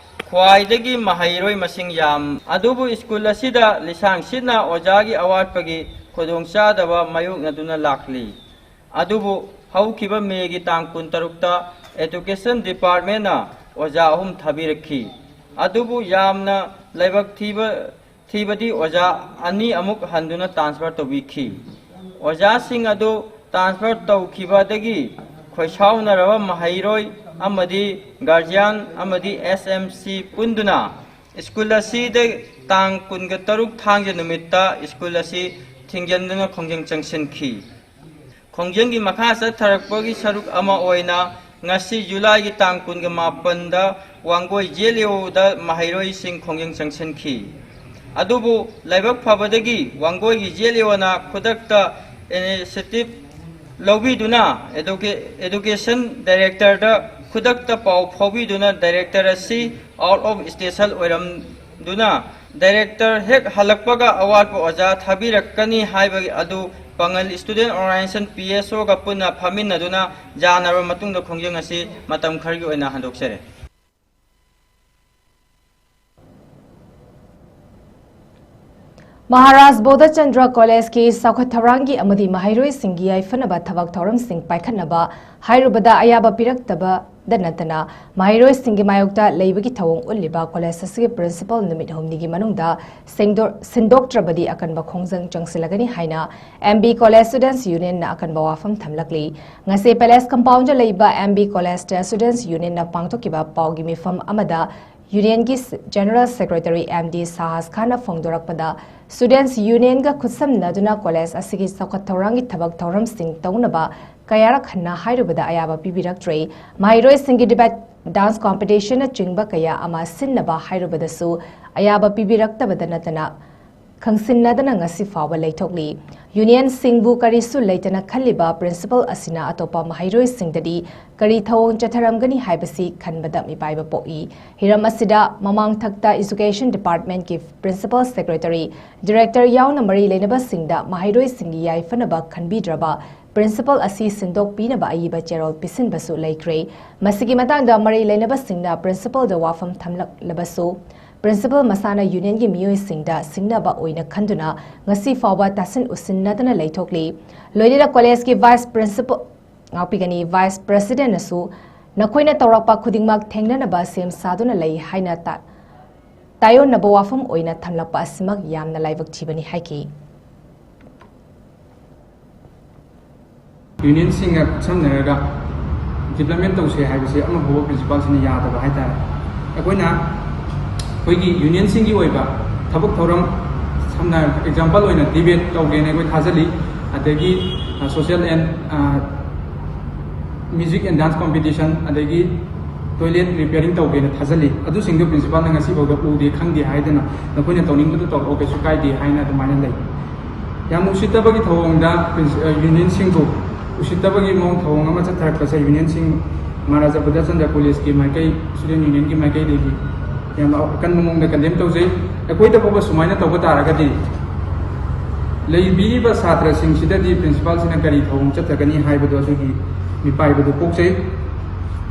ꯈ꯭ꯋꯥꯏꯗꯒꯤ ꯃꯍꯩꯔꯣꯏ ꯃꯁꯤꯡ ꯌꯥꯝ꯫ ꯑꯗꯨꯕꯨ ꯁ꯭ꯀꯨꯜ ꯑꯁꯤꯗ ꯂꯤꯁꯥꯡ ꯁꯤꯠꯅ ꯑꯣꯖꯥꯒꯤ ꯑꯋꯥꯠꯄꯒꯤ ꯈꯨꯗꯣꯡꯆꯥꯗꯕ ꯃꯥꯌꯣꯛꯅꯗꯨꯅ ꯂꯥꯛꯂꯤ꯫ ꯑꯗꯨꯕꯨ ꯍꯧꯈꯤꯕ ꯃꯦꯒꯤ ꯇꯥꯡ ꯀꯨꯟꯇꯔꯨꯛꯇ Education Departmentꯅ ꯑꯣꯖꯥ ꯑꯍꯨꯝ ꯊꯥꯕꯤꯔꯛꯈꯤ꯫ ꯑꯗꯨꯕꯨ ꯌꯥꯝꯅ ꯂꯥꯏꯕꯛ ꯊꯤꯕ ꯊꯤꯕꯗꯤ ꯑꯣꯖꯥ ꯑꯅꯤ ꯑꯃꯨꯛ ꯍꯟꯗꯨꯅ transfer ꯇꯧꯕꯤꯈꯤ꯫ ꯑꯣꯖꯥꯁꯤꯡ ꯑꯗꯨ transfer ꯇꯧꯈꯤꯕꯗꯒꯤ ꯈꯣꯏꯁꯥꯎꯅꯔꯕ ꯃꯍꯩꯔꯣꯏ ꯑꯃꯗꯤ guardian ꯑꯃꯗꯤ S M C ꯄꯨꯟꯗꯨꯅ ꯁ꯭ꯀꯨꯜ ꯑꯁꯤꯗ ꯇꯥꯡ ꯀꯨꯟꯒ ꯇꯔꯨꯛ ꯊꯥꯡꯖ ꯅꯨꯃꯤꯠꯇ ꯁ꯭ꯀꯨꯜ ꯑꯁꯤ ꯊꯤꯡꯖꯤꯟꯗꯨꯅ ꯈꯣꯡꯖꯪ ꯆꯪꯁꯤꯟꯈꯤ꯫ ꯈꯣꯡꯖꯪꯒꯤ ꯃꯈꯥ ꯆꯠꯊꯔꯛꯄꯒꯤ ꯁꯔꯨꯛ ꯑꯃ ꯑꯣꯏꯅ ꯉꯁꯤ ꯖꯨꯂꯥꯏꯒꯤ ꯇꯥꯡ ꯀꯨꯟꯒ ꯃꯥꯄꯟꯗ ꯋꯥꯡꯒꯣꯏ J L Oꯗ ꯃꯍꯩꯔꯣꯏꯁꯤꯡ ꯈꯣꯡꯖꯪ ꯆꯪꯁꯤꯟꯈꯤ꯫ ꯑꯗꯨꯕꯨ ꯂꯥꯏꯕꯛ ꯐꯕꯗꯒꯤ ꯋꯥꯡꯒꯣꯏꯒꯤ J L Oꯅ ꯈꯨꯗꯛꯇ initiative ꯂꯧꯕꯤꯗꯨꯅ educa-, education directorꯗ ꯈꯨꯗꯛꯇ ꯄꯥꯎ ꯐꯥꯎꯕꯤꯗꯨꯅ director ꯑꯁꯤ out of station ꯑꯣꯏꯔꯝꯗꯨꯅ director ꯍꯦꯛ ꯍꯜꯂꯛꯄꯒ ꯑꯋꯥꯠꯄ ꯑꯣꯖꯥ ꯊꯥꯕꯤꯔꯛꯀꯅꯤ ꯍꯥꯏꯕ ꯑꯗꯨ ꯄꯥꯉꯜ Student Organisation P S Oꯒ ꯄꯨꯟꯅ ꯐꯝꯃꯤꯟꯅꯗꯨꯅ ꯌꯥꯅꯔꯕ ꯃꯇꯨꯡꯗ ꯈꯣꯡꯖꯪ ꯑꯁꯤ ꯃꯇꯝ ꯈꯔꯒꯤ ꯑꯣꯏꯅ ꯍꯟꯗꯣꯛꯆꯔꯦ꯫ ꯃꯍꯥꯔꯥꯖ ꯕꯣꯙꯆꯟꯗ꯭ꯔ ꯀꯣꯂꯦꯖꯀꯤ ꯆꯥꯎꯈꯠ ꯊꯧꯔꯥꯡꯒꯤ ꯑꯃꯗꯤ ꯃꯍꯩꯔꯣꯏꯁꯤꯡꯒꯤ ꯌꯥꯏꯐꯅꯕ ꯊꯕꯛ ꯊꯧꯔꯝꯁꯤꯡ ꯄꯥꯏꯈꯠꯅꯕ ꯍꯥꯏꯔꯨꯕꯗ ꯑꯌꯥꯕ ꯄꯤꯔꯛꯇꯕꯗ ꯅꯠꯇꯅ ꯃꯍꯩꯔꯣꯏꯁꯤꯡꯒꯤ ꯃꯥꯌꯣꯛꯇ ꯂꯩꯕꯒꯤ ꯊꯧꯑꯣꯡ ꯎꯠꯂꯤꯕ ꯀꯣꯂꯦꯖ ꯑꯁꯤꯒꯤ principal ꯅꯨꯃꯤꯠ ꯍꯨꯝꯅꯤꯒꯤ ꯃꯅꯨꯡꯗ ꯁꯦꯡꯗꯣꯛ-, ꯁꯤꯟꯗꯣꯛꯇ꯭ꯔꯕꯗꯤ ꯑꯀꯟꯕ ꯈꯣꯡꯖꯪ ꯆꯪꯁꯤꯜꯂꯒꯅꯤ ꯍꯥꯏꯅ M B College Students Unionꯅ ꯑꯀꯟꯕ ꯋꯥꯐꯝ ꯊꯝꯂꯛꯂꯤ꯫ ꯉꯁꯤ Palace Compoundꯗ ꯂꯩꯕ M B Collegeꯇ Students Unionꯅ ꯄꯥꯡꯊꯣꯛꯈꯤꯕ ꯄꯥꯎꯒꯤ ꯃꯤꯐꯝ ꯑꯃꯗ Unionꯒꯤ General Secretary M D Sahaj ꯈꯥꯟꯅ ꯐꯣꯡꯗꯣꯔꯛꯄꯗ, Students Unionꯒ ꯈꯨꯠꯁꯝꯅꯗꯨꯅ ꯀꯣꯂꯦꯖ ꯑꯁꯤꯒꯤ ꯆꯥꯎꯈꯠ ꯊꯧꯔꯥꯡꯒꯤ ꯊꯕꯛ ꯊꯧꯔꯝꯁꯤꯡ ꯇꯧꯅꯕ ꯀꯌꯥꯔꯛ ꯍꯟꯅ ꯍꯥꯏꯔꯨꯕꯗ ꯑꯌꯥꯕ ꯄꯤꯕꯤꯔꯛꯇ꯭ꯔꯦ꯫ ꯃꯍꯩꯔꯣꯏꯁꯤꯡꯒꯤ debate, dance competitionꯅꯆꯤꯡꯕ ꯀꯌꯥ ꯑꯃ ꯁꯤꯟꯅꯕ ꯍꯥꯏꯔꯨꯕꯗꯁꯨ ꯑꯌꯥꯕ ꯄꯤꯕꯤꯔꯛꯇꯕꯗ ꯅꯠꯇꯅ, ꯈꯪꯁꯤꯟꯅꯗꯅ ꯉꯁꯤ ꯐꯥꯎꯕ ꯂꯩꯊꯣꯛꯂꯤ꯫ ꯌꯨꯅꯤꯌꯟꯁꯤꯡꯕꯨ ꯀꯔꯤꯁꯨ ꯂꯩꯇꯅ ꯈꯜꯂꯤꯕ ꯄ꯭ꯔꯤꯟꯁꯤꯄꯜ ꯑꯁꯤꯅ ꯑꯇꯣꯞꯄ ꯃꯍꯩꯔꯣꯏꯁꯤꯡꯗꯗꯤ ꯀꯔꯤ ꯊꯧꯑꯣꯡ ꯆꯠꯊꯔꯝꯒꯅꯤ ꯍꯥꯏꯕꯁꯤ ꯈꯟꯕꯗ ꯃꯤꯄꯥꯏꯕ ꯄꯣꯛꯏ꯫ ꯍꯤꯔꯝ ꯑꯁꯤꯗ ꯃꯃꯥꯡꯊꯛꯇ ꯏꯖꯨꯀꯦꯁꯟ ꯗꯤꯄꯥꯔꯠꯃꯦꯟꯠꯀꯤ ꯄ꯭ꯔꯤꯟꯁꯤꯄꯜ ꯁꯦꯀ꯭ꯔꯦꯇꯔꯤ, ꯗꯤꯔꯦꯛꯇꯔ ꯌꯥꯎꯅ ꯃꯔꯤ ꯂꯩꯅꯕꯁꯤꯡꯗ ꯃꯍꯩꯔꯣꯏꯁꯤꯡꯒꯤ ꯌꯥꯏꯐꯅꯕ ꯈꯟꯕꯤꯗ꯭ꯔꯕ ꯄ꯭ꯔꯤꯟꯁꯤꯄꯜ ꯑꯁꯤ ꯁꯤꯟꯗꯣꯛꯄꯤꯅꯕ ꯑꯏꯕ ꯆꯦꯔꯣꯜ ꯄꯤꯁꯤꯟꯕꯁꯨ ꯂꯩꯈ꯭ꯔꯦ꯫ ꯃꯁꯤꯒꯤ ꯃꯇꯥꯡꯗ ꯃꯔꯤ ꯂꯩꯅꯕꯁꯤꯡꯅ ꯄ꯭ꯔꯤꯟꯁꯤꯄꯜꯗ ꯋꯥꯐꯝ ꯊꯝꯂꯛꯂꯕꯁꯨ, ꯄ꯭ꯔꯤꯟꯁꯤꯄꯜ ꯃꯁꯥꯅ ꯌꯨꯅꯤꯌꯟꯒꯤ ꯃꯤꯑꯣꯏꯁꯤꯡꯗ ꯁꯤꯡꯅꯕ ꯑꯣꯏꯅ ꯈꯟꯗꯨꯅ ꯉꯁꯤ ꯐꯥꯎꯕ ꯇꯥꯁꯤꯟ ꯎꯁꯤꯟꯅꯗꯅ ꯂꯩꯊꯣꯛꯂꯤ꯫ ꯂꯣꯏꯅꯅ ꯀꯣꯂꯦꯖꯀꯤ ꯚꯥꯏꯁ ꯄ꯭ꯔꯤꯟꯁꯤꯄꯜ, ꯉꯥꯛꯄꯤꯒꯅꯤ, ꯚꯥꯏꯁ ꯄ꯭ꯔꯦꯁꯤꯗꯦꯟꯠꯅꯁꯨ ꯅꯈꯣꯏꯅ ꯇꯧꯔꯛꯄ ꯈꯨꯗꯤꯡꯃꯛ ꯊꯦꯡꯅꯅꯕ ꯁꯦꯝ ꯁꯥꯗꯨꯅ ꯂꯩ ꯍꯥꯏꯅ ꯇꯥ-, ꯇꯥꯏꯑꯣꯟꯅꯕ ꯋꯥꯐꯝ ꯑꯣꯏꯅ ꯊꯝꯂꯛꯄ ꯑꯁꯤꯃꯛ ꯌꯥꯝꯅ ꯂꯥꯏꯕꯛ ꯊꯤꯕꯅꯤ ꯍꯥꯏꯈꯤ꯫ ꯌꯨꯅꯤꯌꯟꯁꯤꯡꯒ ꯈꯨꯠꯁꯝꯅꯔꯒ ꯗꯤꯕ꯭ꯂꯞꯃꯦꯟ ꯇꯧꯁꯦ ꯍꯥꯏꯕꯁꯦ ꯑꯃꯐꯥꯎꯕ ꯄ꯭ꯔꯤꯟꯁꯤꯄꯥꯜꯁꯤꯅ ꯌꯥꯗꯕ ꯍꯥꯏꯇꯥꯔꯦ꯫ ꯑꯩꯈꯣꯏꯅ ꯑꯩꯈꯣꯏꯒꯤ ꯌꯨꯅꯤꯌꯟꯁꯤꯡꯒꯤ ꯑꯣꯏꯕ ꯊꯕꯛ ꯊꯧꯔꯝ, ꯁꯝꯅ ꯍꯥꯏꯔꯕꯗ ꯑꯦꯛꯖꯥꯝꯄꯜ ꯑꯣꯏꯅ ꯗꯤꯕꯦꯠ ꯇꯧꯒꯦꯅ ꯑꯩꯈꯣꯏ ꯊꯥꯖꯜꯂꯤ, ꯑꯗꯒꯤ social and music and dance competition, ꯑꯗꯒꯤ toilet repairing ꯇꯧꯒꯦꯅ ꯊꯥꯖꯜꯂꯤ꯫ ꯑꯗꯨꯁꯤꯡꯗꯣ ꯄ꯭ꯔꯤꯟꯁꯤꯄꯥꯜꯅ ꯉꯁꯤꯐꯥꯎꯗ ꯎꯗꯦ, ꯈꯪꯗꯦ ꯍꯥꯏꯗꯅ ꯅꯈꯣꯏꯅ ꯇꯧꯅꯤꯡꯕꯗꯨ ꯇꯧꯔꯛꯑꯣ, ꯀꯩꯁꯨ ꯀꯥꯏꯗꯦ ꯍꯥꯏꯅ ꯑꯗꯨꯃꯥꯏꯅ ꯂꯩ꯫ ꯌꯥꯝꯅ ꯎꯁꯤꯠꯇꯕꯒꯤ ꯊꯧꯑꯣꯡꯗ ꯄ꯭ꯔꯤꯟꯁ-, ꯑ, ꯌꯨꯅꯤꯌꯟꯁꯤꯡꯕꯨ ꯎꯁꯤꯠꯇꯕꯒꯤ ꯃꯑꯣꯡ ꯊꯧꯑꯣꯡ ꯑꯃ ꯆꯠꯊꯔꯛꯄꯁꯦ ꯌꯨꯅꯤꯌꯟꯁꯤꯡ ꯃꯍꯥꯔꯥꯖꯥ ꯕꯨꯙꯆꯟꯗ꯭ꯔ ꯀꯣꯂꯦꯖꯀꯤ ꯃꯥꯏꯀꯩ, ꯁ꯭ꯇꯨꯗꯦꯟꯠ ꯌꯨꯅꯤꯌꯟꯒꯤ ꯃꯥꯏꯀꯩꯗꯒꯤ ꯌꯥꯝꯅ ꯑꯀꯟꯕ ꯃꯑꯣꯡꯗ ꯀꯟꯗꯦꯝ ꯇꯧꯖꯩ꯫ ꯑꯩꯈꯣꯏꯗ ꯐꯥꯎꯕ ꯁꯨꯃꯥꯏꯅ ꯇꯧꯕ ꯇꯥꯔꯒꯗꯤ ꯂꯩꯕꯤꯔꯤꯕ ꯁꯥꯇ꯭ꯔꯁꯤꯡꯁꯤꯗꯗꯤ ꯄ꯭ꯔꯤꯟꯁꯤꯄꯥꯜꯁꯤꯅ ꯀꯔꯤ ꯊꯧꯑꯣꯡ ꯆꯠꯊꯒꯅꯤ ꯍꯥꯏꯕꯗꯣ ꯑꯗꯨꯒꯤ ꯃꯤꯄꯥꯏꯕꯗꯨ ꯄꯣꯛꯆꯩ꯫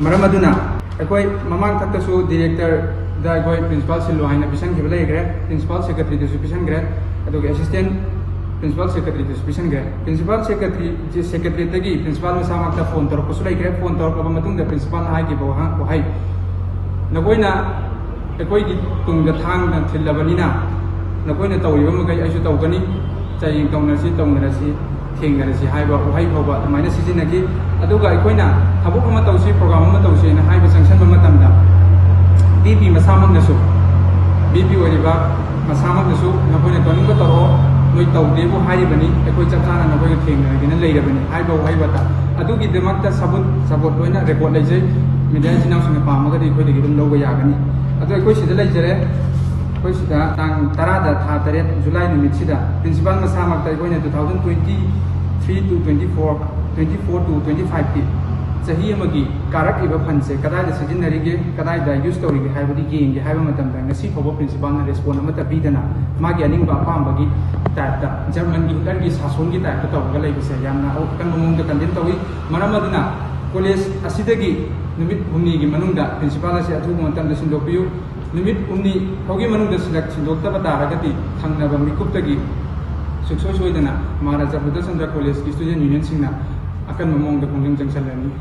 ꯃꯔꯝ ꯑꯗꯨꯅ ꯑꯩꯈꯣꯏ ꯃꯃꯥꯡ ꯊꯛꯇꯁꯨ ꯗꯤꯔꯦꯛꯇꯔꯗ ꯑꯩꯈꯣꯏ ꯄ꯭ꯔꯤꯟꯁꯤꯄꯥꯜ ꯁꯤꯜꯂꯨ ꯍꯥꯏꯅ ꯄꯤꯁꯟꯈꯤꯕ ꯂꯩꯈ꯭ꯔꯦ, ꯄ꯭ꯔꯤꯟꯁꯤꯄꯥꯜ ꯁꯦꯀ꯭ꯔꯦꯇꯔꯤꯗꯁꯨ ꯄꯤꯁꯟꯈ꯭ꯔꯦ, ꯑꯗꯨꯒ ꯑꯦꯁꯤꯁꯇꯦꯟꯠ ꯄ꯭ꯔꯤꯟꯁꯤꯄꯥꯜ ꯁꯦꯀ꯭ꯔꯦꯇꯔꯤꯗꯁꯨ ꯄꯤꯁꯟꯈ꯭ꯔꯦ꯫ ꯄ꯭ꯔꯤꯟꯁꯤꯄꯥꯜ ꯁꯦꯀ꯭ꯔꯦꯇꯔꯤ, ꯁꯦꯀ꯭ꯔꯦꯇꯔꯤꯗꯒꯤ ꯄ꯭ꯔꯤꯟꯁꯤꯄꯥꯜ ꯃꯁꯥꯃꯛꯇ ꯐꯣꯟ ꯇꯧꯔꯛꯄꯁꯨ ꯂꯩꯈ꯭ꯔꯦ꯫ ꯐꯣꯟ ꯇꯧꯔꯛꯂꯕ ꯃꯇꯨꯡꯗ ꯄ꯭ꯔꯤꯟꯁꯤꯄꯥꯜꯅ ꯍꯥꯏꯈꯤꯕ ꯋꯥꯍꯪ, ꯋꯥꯍꯩ, "ꯅꯈꯣꯏꯅ ꯑꯩꯈꯣꯏꯒꯤ ꯇꯨꯡꯗ ꯊꯥꯡꯅ ꯊꯤꯜꯂꯕꯅꯤꯅ ꯅꯈꯣꯏꯅ ꯇꯧꯔꯤꯕ ꯃꯈꯩ ꯑꯩꯁꯨ ꯇꯧꯒꯅꯤ, ꯆꯌꯦꯡ ꯇꯧꯅꯔꯁꯤ, ꯇꯧꯅꯔꯁꯤ, ꯊꯦꯡꯅꯔꯁꯤ" ꯍꯥꯏꯕ ꯋꯥꯍꯩ ꯐꯥꯎꯕ ꯑꯗꯨꯃꯥꯏꯅ ꯁꯤꯖꯤꯟꯅꯈꯤ꯫ ꯑꯗꯨꯒ ꯑꯩꯈꯣꯏꯅ ꯊꯕꯛ ꯑꯃ ꯇꯧꯁꯤ, ꯄ꯭ꯔꯣꯒ꯭ꯔꯥꯝ ꯑꯃ ꯇꯧꯁꯤꯅ ꯍꯥꯏꯕ ꯆꯪꯁꯤꯟꯕ ꯃꯇꯝꯗ ꯚꯤ ꯄꯤ ꯃꯁꯥꯃꯛꯅꯁꯨ, ꯚꯤ ꯄꯤ ꯑꯣꯏꯔꯤꯕ ꯃꯁꯥꯃꯛꯅꯁꯨ "ꯅꯈꯣꯏꯅ ꯇꯧꯅꯤꯡꯕ ꯇꯧꯔꯛꯑꯣ, ꯅꯣꯏ ꯇꯧꯗꯦꯕꯨ ꯍꯥꯏꯔꯤꯕꯅꯤ, ꯑꯩꯈꯣꯏ ꯆꯞ ꯆꯥꯅ ꯅꯈꯣꯏꯒ ꯊꯦꯡꯅꯔꯒꯦꯅ ꯂꯩꯔꯕꯅꯤ" ꯍꯥꯏꯕ ꯋꯥꯍꯩ ꯋꯥꯇꯥ ꯑꯗꯨꯒꯤꯗꯃꯛꯇ ꯁꯕꯨꯠ ꯁꯕꯨꯠ ꯂꯣꯏꯅ ꯔꯦꯀꯣꯔꯠ ꯂꯩꯖꯩ꯫ ꯃꯤꯗꯤꯌꯥ ꯏꯆꯤꯟ ꯏꯅꯥꯎꯁꯤꯡꯅ ꯄꯥꯝꯃꯒꯗꯤ ꯑꯩꯈꯣꯏꯗꯒꯤ ꯑꯗꯨꯝ ꯂꯧꯕ ꯌꯥꯒꯅꯤ꯫ ꯑꯗꯣ ꯑꯩꯈꯣꯏ ꯁꯤꯗ ꯂꯩꯖꯔꯦ꯫ ꯑꯩꯈꯣꯏ ꯁꯤꯗ ꯇꯥꯡ ꯇꯔꯥꯗ, ꯊꯥ ꯇꯔꯦꯠ, ꯖꯨꯂꯥꯏ ꯅꯨꯃꯤꯠꯁꯤꯗ ꯄ꯭ꯔꯤꯟꯁꯤꯄꯥꯜ ꯃꯁꯥꯃꯛꯇ ꯑꯩꯈꯣꯏꯅ two thousand twenty three to twenty four, twenty four to twenty five ꯀꯤ ꯆꯍꯤ ꯑꯃꯒꯤ ꯀꯥꯔꯛꯂꯤꯕ ꯐꯟꯁꯦ ꯀꯗꯥꯏꯗ ꯁꯤꯖꯤꯟꯅꯔꯤꯒꯦ, ꯀꯗꯥꯏꯗ ꯌꯨꯁ ꯇꯧꯔꯤꯒꯦ ꯍꯥꯏꯕꯗꯨ ꯌꯦꯡꯒꯦ ꯍꯥꯏꯕ ꯃꯇꯝꯗ ꯉꯁꯤ ꯐꯥꯎꯕ ꯄ꯭ꯔꯤꯟꯁꯤꯄꯥꯜꯅ ꯔꯦꯁꯄꯣꯟ ꯑꯃꯠꯇ ꯄꯤꯗꯅ, ꯃꯥꯒꯤ ꯑꯅꯤꯡꯕ ꯑꯄꯥꯝꯕꯒꯤ ꯇꯥꯏꯞꯇ, ꯖꯔꯃꯟꯒꯤ ꯍꯤꯠꯂꯔꯒꯤ ꯁꯥꯁꯣꯟꯒꯤ ꯇꯥꯏꯞꯇ ꯇꯧꯔꯒ ꯂꯩꯕꯁꯦ ꯌꯥꯝꯅ ꯑꯀꯟꯕ ꯃꯑꯣꯡꯗ ꯀꯟꯗꯦꯝ ꯇꯧꯏ꯫ ꯃꯔꯝ ꯑꯗꯨꯅ ꯀꯣꯂꯦꯖ ꯑꯁꯤꯗꯒꯤ ꯅꯨꯃꯤꯠ ꯍꯨꯝꯅꯤꯒꯤ ꯃꯅꯨꯡꯗ ꯄ꯭ꯔꯤꯟꯁꯤꯄꯥꯜ ꯑꯁꯦ ꯑꯊꯨꯕ ꯃꯇꯝꯗ ꯁꯤꯟꯗꯣꯛꯄꯤꯌꯨ꯫ ꯅꯨꯃꯤꯠ ꯍꯨꯝꯅꯤ ꯐꯥꯎꯒꯤ ꯃꯅꯨꯡꯗ ꯁꯤꯟꯗꯣꯛꯇꯕ ꯇꯥꯔꯒꯗꯤ ꯊꯪꯅꯕ ꯃꯤꯀꯨꯞꯇꯒꯤ ꯁꯨꯡꯁꯣꯏ ꯁꯣꯏꯗꯅ ꯃꯍꯥꯔꯥꯖꯥ ꯕꯨꯙꯆꯟꯗ꯭ꯔ ꯀꯣꯂꯦꯖꯀꯤ ꯁ꯭ꯇꯨꯗꯦꯟꯠ ꯌꯨꯅꯤꯌꯟꯁꯤꯡꯅ ꯑꯀꯟꯕ ꯃꯑꯣꯡꯗ ꯈꯣꯡꯖꯪ ꯆꯪꯁꯤꯜꯂꯅꯤ꯫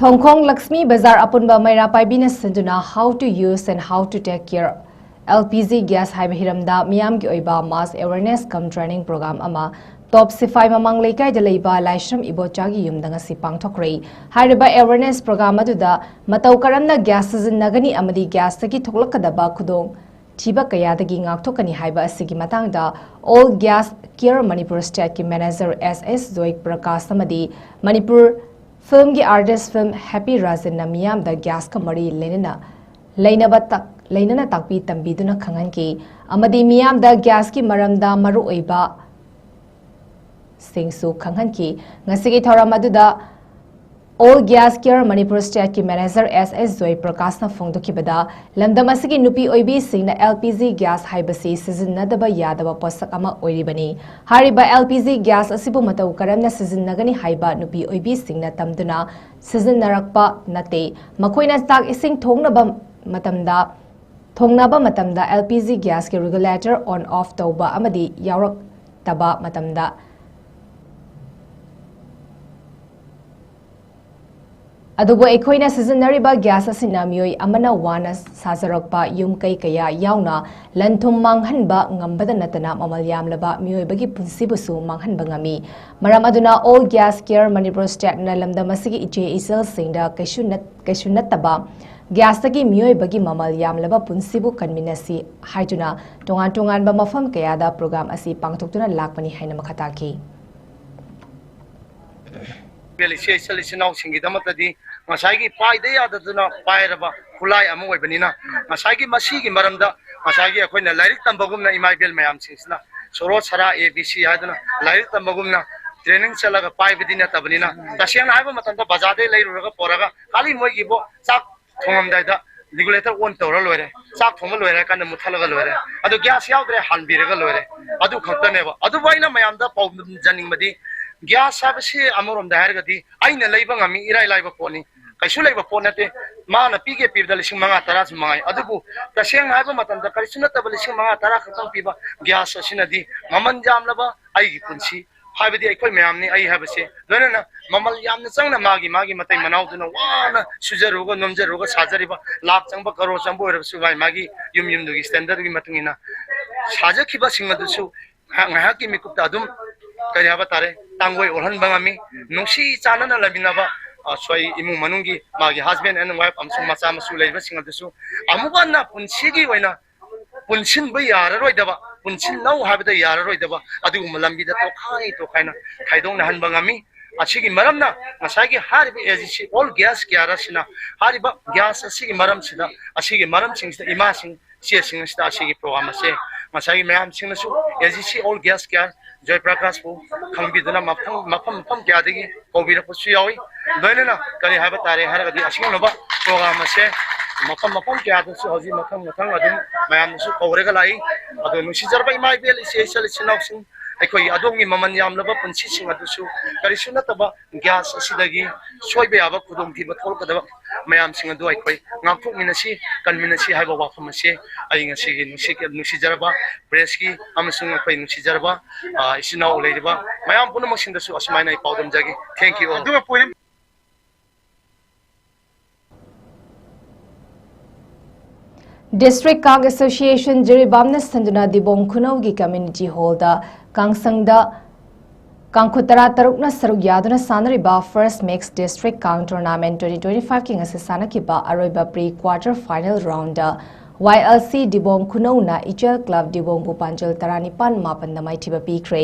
ꯊꯣꯡꯈꯣꯡ ꯂꯛꯁꯃꯤ ꯕꯖꯥꯔ ꯑꯄꯨꯟꯕ ꯃꯩꯔꯥ ꯄꯥꯏꯕꯤꯅ ꯁꯤꯟꯗꯨꯅ How to Use and How to Take Care L P G Gas ꯍꯥꯏꯕ ꯍꯤꯔꯝꯗ ꯃꯤꯌꯥꯝꯒꯤ ꯑꯣꯏꯕ mass awareness cum training program ꯑꯃ ꯇꯣꯞ ꯁꯤꯐꯥꯏ ꯃꯃꯥꯡ ꯂꯩꯀꯥꯏꯗ ꯂꯩꯕ ꯂꯥꯏꯁ꯭ꯔꯝ ꯏꯕꯣꯆꯥꯒꯤ ꯌꯨꯝꯗ ꯉꯁꯤ ꯄꯥꯡꯊꯣꯛꯈ꯭ꯔꯦ꯫ ꯍꯥꯏꯔꯤꯕ awareness program ꯑꯗꯨꯗ ꯃꯇꯧ ꯀꯔꯝꯅ gas ꯁꯤꯖꯤꯟꯅꯒꯅꯤ ꯑꯃꯗꯤ gasꯇꯒꯤ ꯊꯣꯛꯂꯛꯀꯗꯕ ꯈꯨꯗꯣꯡ ꯊꯤꯕ ꯀꯌꯥꯗꯒꯤ ꯉꯥꯛꯊꯣꯛꯀꯅꯤ ꯍꯥꯏꯕ ꯑꯁꯤꯒꯤ ꯃꯇꯥꯡꯗ All Gas Care Manipur Stateꯀꯤ manager S S Joy Prakash ꯑꯃꯗꯤ ꯃꯅꯤꯄꯨꯔ ꯐꯤꯜꯝꯒꯤ artist film Happy Rajanꯅ ꯃꯤꯌꯥꯝꯗ gasꯀ ꯃꯔꯤ ꯂꯩꯅꯅ ꯂꯩꯅꯕ ꯇꯥꯛ-, ꯂꯩꯅꯅ ꯇꯥꯛꯄꯤ ꯇꯝꯕꯤꯗꯨꯅ ꯈꯪꯍꯟꯈꯤ ꯑꯃꯗꯤ ꯃꯤꯌꯥꯝꯗ gasꯀꯤ ꯃꯔꯝꯗ ꯃꯔꯨꯑꯣꯏꯕ ꯁꯤꯡꯁꯨ ꯈꯪꯍꯟꯈꯤ꯫ ꯉꯁꯤꯒꯤ ꯊꯧꯔꯝ ꯑꯗꯨꯗ All Gas Care Manipur Stateꯀꯤ manager S S Joy Prakashꯅ ꯐꯣꯡꯗꯣꯛꯈꯤꯕꯗ, ꯂꯝꯗꯝ ꯑꯁꯤꯒꯤ ꯅꯨꯄꯤ ꯑꯣꯏꯕꯤꯁꯤꯡꯅ L P G gas ꯍꯥꯏꯕꯁꯤ ꯁꯤꯖꯤꯟꯅꯗꯕ ꯌꯥꯗꯕ ꯄꯣꯠꯁꯛ ꯑꯃ ꯑꯣꯏꯔꯤꯕꯅꯤ꯫ ꯍꯥꯏꯔꯤꯕ L P G gas ꯑꯁꯤꯕꯨ ꯃꯇꯧ ꯀꯔꯝꯅ ꯁꯤꯖꯤꯟꯅꯒꯅꯤ ꯍꯥꯏꯕ ꯅꯨꯄꯤ ꯑꯣꯏꯕꯤꯁꯤꯡꯅ ꯇꯝꯗꯨꯅ ꯁꯤꯖꯤꯟꯅꯔꯛꯄ ꯅꯠꯇꯦ꯫ ꯃꯈꯣꯏꯅ ꯆꯥꯛ ꯏꯁꯤꯡ ꯊꯣꯡꯅꯕ ꯃꯇꯝꯗ, ꯊꯣꯡꯅꯕ ꯃꯇꯝꯗ L P G gasꯀꯤ regulator on off ꯇꯧꯕ ꯑꯃꯗꯤ ꯌꯥꯎꯔꯛꯇꯕ ꯃꯇꯝꯗ ꯑꯗꯨꯕꯨ ꯑꯩꯈꯣꯏꯅ ꯁꯤꯖꯤꯟꯅꯔꯤꯕ gas ꯑꯁꯤꯅ ꯃꯤꯑꯣꯏ ꯑꯃꯅ ꯋꯥꯅ ꯁꯥꯖꯔꯛꯄ ꯌꯨꯝ ꯀꯩ ꯀꯌꯥ ꯌꯥꯎꯅ ꯂꯟ ꯊꯨꯝ ꯃꯥꯡꯍꯟꯕ ꯉꯝꯕꯗ ꯅꯠꯇꯅ ꯃꯃꯜ ꯌꯥꯝꯂꯕ ꯃꯤꯑꯣꯏꯕꯒꯤ ꯄꯨꯟꯁꯤꯕꯨꯁꯨ ꯃꯥꯡꯍꯟꯕ ꯉꯝꯃꯤ꯫ ꯃꯔꯝ ꯑꯗꯨꯅ All Gas Care Manipur Stateꯅ ꯂꯝꯗꯝ ꯑꯁꯤꯒꯤ ꯏꯆꯦ ꯏꯆꯜꯁꯤꯡꯗ ꯀꯩꯁꯨ ꯅꯠ-, ꯀꯩꯁꯨ ꯅꯠꯇꯕ gasꯇꯒꯤ ꯃꯤꯑꯣꯏꯕꯒꯤ ꯃꯃꯜ ꯌꯥꯝꯂꯕ ꯄꯨꯟꯁꯤꯕꯨ ꯀꯟꯃꯤꯟꯅꯁꯤ ꯍꯥꯏꯗꯨꯅ ꯇꯣꯉꯥꯟ ꯇꯣꯉꯥꯟꯕ ꯃꯐꯝ ꯀꯌꯥꯗ program ꯑꯁꯤ ꯄꯥꯡꯊꯣꯛꯇꯨꯅ ꯂꯥꯛꯄꯅꯤ ꯍꯥꯏꯅ ꯃꯈꯥ ꯇꯥꯈꯤ꯫ ꯏꯆꯦ ꯏꯆꯜ ꯏꯆꯤꯟ ꯏꯅꯥꯎꯁꯤꯡꯒꯤꯗꯃꯛꯇꯗꯤ ꯉꯁꯥꯏꯒꯤ ꯄꯥꯏꯗ ꯌꯥꯗꯗꯨꯅ ꯄꯥꯏꯔꯕ ꯈꯨꯠꯂꯥꯏ ꯑꯃ ꯑꯣꯏꯕꯅꯤꯅ, ꯉꯁꯥꯏꯒꯤ ꯃꯁꯤꯒꯤ ꯃꯔꯝꯗ ꯉꯁꯥꯏꯒꯤ ꯑꯩꯈꯣꯏꯅ ꯂꯥꯏꯔꯤꯛ ꯇꯝꯕꯒꯨꯝꯅ ꯏꯃꯥ ꯏꯕꯦꯜ ꯃꯌꯥꯝꯁꯤꯡꯁꯤꯅ ꯁꯣꯔꯣ ꯁꯔꯥ A B C ꯍꯥꯏꯗꯨꯅ ꯂꯥꯏꯔꯤꯛ ꯇꯝꯕꯒꯨꯝꯅ training ꯆꯠꯂꯒ ꯄꯥꯏꯕꯗꯤ ꯅꯠꯇꯕꯅꯤꯅ, ꯇꯁꯦꯡꯅ ꯍꯥꯏꯕ ꯃꯇꯝꯗ ꯕꯖꯥꯔꯗꯩ ꯂꯩꯔꯨꯔꯒ ꯄꯣꯔꯒ ꯈꯥꯂꯤ ꯃꯣꯏꯒꯤꯕꯨ ꯆꯥꯛ ꯊꯣꯡꯉꯝꯗꯥꯏꯗ regulator on ꯇꯧꯔ ꯂꯣꯏꯔꯦ, ꯆꯥꯛ ꯊꯣꯡꯕ ꯂꯣꯏꯔꯦ ꯍꯥꯏꯔ ꯀꯥꯟꯗ ꯃꯨꯠꯊꯠꯂꯒ ꯂꯣꯏꯔꯦ, ꯑꯗꯣ gas ꯌꯥꯎꯗ꯭ꯔꯦ ꯍꯥꯟꯕꯤꯔꯒ ꯂꯣꯏꯔꯦ꯫ ꯑꯗꯨ ꯈꯛꯇꯅꯦꯕ꯫ ꯑꯗꯨꯕꯨ ꯑꯩꯅ ꯃꯌꯥꯝꯗ ꯄꯥꯎꯗꯝꯖꯅꯤꯡꯕꯗꯤ, gas ꯍꯥꯏꯕꯁꯤ ꯑꯃꯔꯣꯝꯗ ꯍꯥꯏꯔꯒꯗꯤ ꯑꯩꯅ ꯂꯩꯕ ꯉꯝꯃꯤ, ꯏꯔꯥꯏ ꯂꯥꯏꯕ ꯄꯣꯠꯅꯤ, ꯀꯩꯁꯨ ꯂꯩꯕ ꯄꯣꯠ ꯅꯠꯇꯦ꯫ ꯃꯥꯅ ꯄꯤꯒꯦ ꯄꯤꯕꯗ ꯂꯤꯁꯤꯡ ꯃꯉꯥ ꯇꯔꯥꯁꯨ ꯃꯉꯥꯏ꯫ ꯑꯗꯨꯕꯨ ꯇꯁꯦꯡꯅ ꯍꯥꯏꯕ ꯃꯇꯝꯗ ꯀꯔꯤꯁꯨ ꯅꯠꯇꯕ ꯂꯤꯁꯤꯡ ꯃꯉꯥ ꯇꯔꯥ ꯈꯛꯇꯪ ꯄꯤꯕ gas ꯑꯁꯤꯅꯗꯤ ꯃꯃꯜ ꯌꯥꯝꯂꯕ ꯑꯩꯒꯤ ꯄꯨꯟꯁꯤ, ꯍꯥꯏꯕꯗꯤ ꯑꯩꯈꯣꯏ ꯃꯌꯥꯝꯅꯤ, ꯑꯩ ꯍꯥꯏꯕꯁꯦ, ꯂꯣꯏꯅꯅ ꯃꯃꯜ ꯌꯥꯝꯅ ꯆꯪꯅ ꯃꯥꯒꯤ, ꯃꯥꯒꯤ ꯃꯇꯩ ꯃꯅꯥꯎꯗꯨꯅ ꯋꯥꯅ ꯁꯨꯖꯔꯨꯔꯒ ꯅꯣꯝꯖꯔꯨꯔꯒ ꯁꯥꯖꯔꯤꯕ ꯂꯥꯛ ꯆꯪꯕ ꯀꯔꯣꯔ ꯆꯪꯕ ꯑꯣꯏꯔꯕꯁꯨ ꯃꯥꯒꯤ, ꯃꯥꯒꯤ ꯌꯨꯝ ꯌꯨꯝꯗꯨꯒꯤ standardꯒꯤ ꯃꯇꯨꯡ ꯏꯟꯅ ꯁꯥꯖꯈꯤꯕꯁꯤꯡ ꯑꯗꯨꯁꯨ ꯉꯥꯏꯍꯥꯛ ꯉꯥꯏꯍꯥꯛꯀꯤ ꯃꯤꯀꯨꯞꯇ ꯑꯗꯨꯝ, ꯀꯔꯤ ꯍꯥꯏꯕ ꯇꯥꯔꯦ, ꯇꯥꯡꯒꯣꯏ ꯑꯣꯜꯍꯟꯕ ꯉꯝꯃꯤ꯫ ꯅꯨꯡꯁꯤ ꯆꯥꯟꯅꯅ ꯂꯩꯃꯤꯟꯅꯕ, ꯑ, ꯁꯣꯏ ꯏꯃꯨꯡ ꯃꯅꯨꯡꯒꯤ ꯃꯥꯒꯤ husband and wife ꯑꯃꯁꯨꯡ ꯃꯆꯥ ꯃꯁꯨ ꯂꯩꯔꯤꯕꯁꯤꯡ ꯑꯗꯨꯁꯨ ꯑꯃꯨꯛ ꯍꯟꯅ ꯄꯨꯟꯁꯤꯒꯤ ꯑꯣꯏꯅ ꯄꯨꯟꯁꯤꯟꯕ ꯌꯥꯔꯔꯣꯏꯗꯕ, ꯄꯨꯟꯁꯤꯟꯅꯧ ꯍꯥꯏꯕꯗ ꯌꯥꯔꯔꯣꯏꯗꯕ ꯑꯗꯨꯒꯨꯝꯕ ꯂꯝꯕꯤꯗ ꯇꯣꯈꯥꯏ ꯇꯣꯈꯥꯏꯅ ꯈꯥꯏꯗꯣꯛꯅꯍꯟꯕ ꯉꯝꯃꯤ꯫ ꯑꯁꯤꯒꯤ ꯃꯔꯝꯅ ꯉꯁꯥꯏꯒꯤ ꯍꯥꯏꯔꯤꯕ A G C All Gas Care ꯑꯁꯤꯅ ꯍꯥꯏꯔꯤꯕ gas ꯑꯁꯤꯒꯤ ꯃꯔꯝꯁꯤꯗ, ꯑꯁꯤꯒꯤ ꯃꯔꯝꯁꯤꯡꯁꯤꯗ ꯏꯃꯥꯁꯤꯡ, ꯏꯆꯦꯁꯤꯡ ꯑꯁꯤꯗ ꯑꯁꯤꯒꯤ program ꯑꯁꯦ ꯉꯁꯥꯏꯒꯤ ꯃꯌꯥꯝꯁꯤꯡꯅꯁꯨ A G C All Gas Care ꯖꯣꯏ ꯄ꯭ꯔꯀꯥꯁꯄꯨ ꯈꯪꯕꯤꯗꯨꯅ ꯃꯐꯝ, ꯃꯐꯝ, ꯃꯐꯝ ꯀꯌꯥꯗꯒꯤ ꯀꯧꯕꯤꯔꯛꯄꯁꯨ ꯌꯥꯎꯏ꯫ ꯂꯣꯏꯅꯅ ꯀꯔꯤ ꯍꯥꯏꯕ ꯇꯥꯔꯦ ꯍꯥꯏꯔꯒꯗꯤ ꯑꯁꯤꯒꯨꯝꯂꯕ program ꯑꯁꯦ ꯃꯐꯝ, ꯃꯐꯝ ꯀꯌꯥꯗꯁꯨ ꯍꯧꯖꯤꯛ ꯃꯊꯪ, ꯃꯊꯪ ꯑꯗꯨꯝ ꯃꯌꯥꯝꯅꯁꯨ ꯀꯧꯔꯒ ꯂꯥꯛꯏ꯫ ꯑꯗꯣ ꯅꯨꯡꯁꯤꯖꯔꯕ ꯏꯃꯥ ꯏꯕꯦꯜ, ꯏꯆꯦ ꯏꯆꯜ ꯏꯆꯤꯟ ꯏꯅꯥꯎꯁꯤꯡ, ꯑꯩꯈꯣꯏꯒꯤ ꯑꯗꯣꯝꯒꯤ ꯃꯃꯜ ꯌꯥꯝꯂꯕ ꯄꯨꯟꯁꯤꯁꯤꯡ ꯑꯗꯨꯁꯨ ꯀꯔꯤꯁꯨ ꯅꯠꯇꯕ gas ꯑꯁꯤꯗꯒꯤ ꯁꯣꯏꯕ ꯌꯥꯕ ꯈꯨꯗꯣꯡꯊꯤꯕ ꯊꯣꯛꯂꯛꯀꯗꯕ ꯃꯌꯥꯝꯁꯤꯡ ꯑꯗꯨ ꯑꯩꯈꯣꯏ ꯉꯥꯛꯊꯣꯛꯃꯤꯟꯅꯁꯤ, ꯀꯟꯃꯤꯟꯅꯁꯤ ꯍꯥꯏꯕ ꯋꯥꯐꯝ ꯑꯁꯤ ꯑꯩ ꯉꯁꯤꯒꯤ ꯅꯨꯡꯁꯤ-, ꯅꯨꯡꯁꯤꯖꯔꯕ pressꯀꯤ ꯑꯃꯁꯨꯡ ꯑꯩꯈꯣꯏ ꯅꯨꯡꯁꯤꯖꯔꯕ, ꯑ, ꯏꯆꯤꯟ ꯏꯅꯥꯎ ꯂꯩꯔꯤꯕ ꯃꯌꯥꯝ ꯄꯨꯝꯅꯃꯛꯁꯤꯡꯗꯁꯨ ꯑꯁꯨꯃꯥꯏꯅ ꯑꯩ ꯄꯥꯎꯗꯝꯖꯒꯦ꯫ Thank you all꯫ ꯑꯗꯨꯒ point District Kang Association ꯖꯤꯔꯤꯕꯥꯝꯅ ꯁꯤꯟꯗꯨꯅ ꯗꯤꯕꯣꯡ ꯈꯨꯅꯧꯒꯤ community hallꯗ ꯀꯥꯡꯁꯪꯗ ꯀꯥꯡꯈꯨ ꯇꯔꯥ ꯇꯔꯨꯛꯅ ꯁꯔꯨꯛ ꯌꯥꯗꯨꯅ ꯁꯥꯟꯅꯔꯤꯕ First Mix District Kang Tournament twenty twenty five ꯀꯤ ꯉꯁꯤ ꯁꯥꯟꯅꯈꯤꯕ ꯑꯔꯣꯏꯕ pre quarter final roundꯗ ꯋꯥꯏ ꯑꯦꯜ ꯁꯤ ꯗꯤꯕꯣꯡ ꯈꯨꯅꯧꯅ ꯏꯆꯦꯜ ꯀ꯭ꯂꯕ ꯗꯤꯕꯣꯡꯕꯨ ꯄꯥꯟꯖꯜ ꯇꯔꯥꯅꯤꯄꯥꯟ ꯃꯥꯄꯟꯗ ꯃꯥꯏꯊꯤꯕ ꯄꯤꯈ꯭ꯔꯦ꯫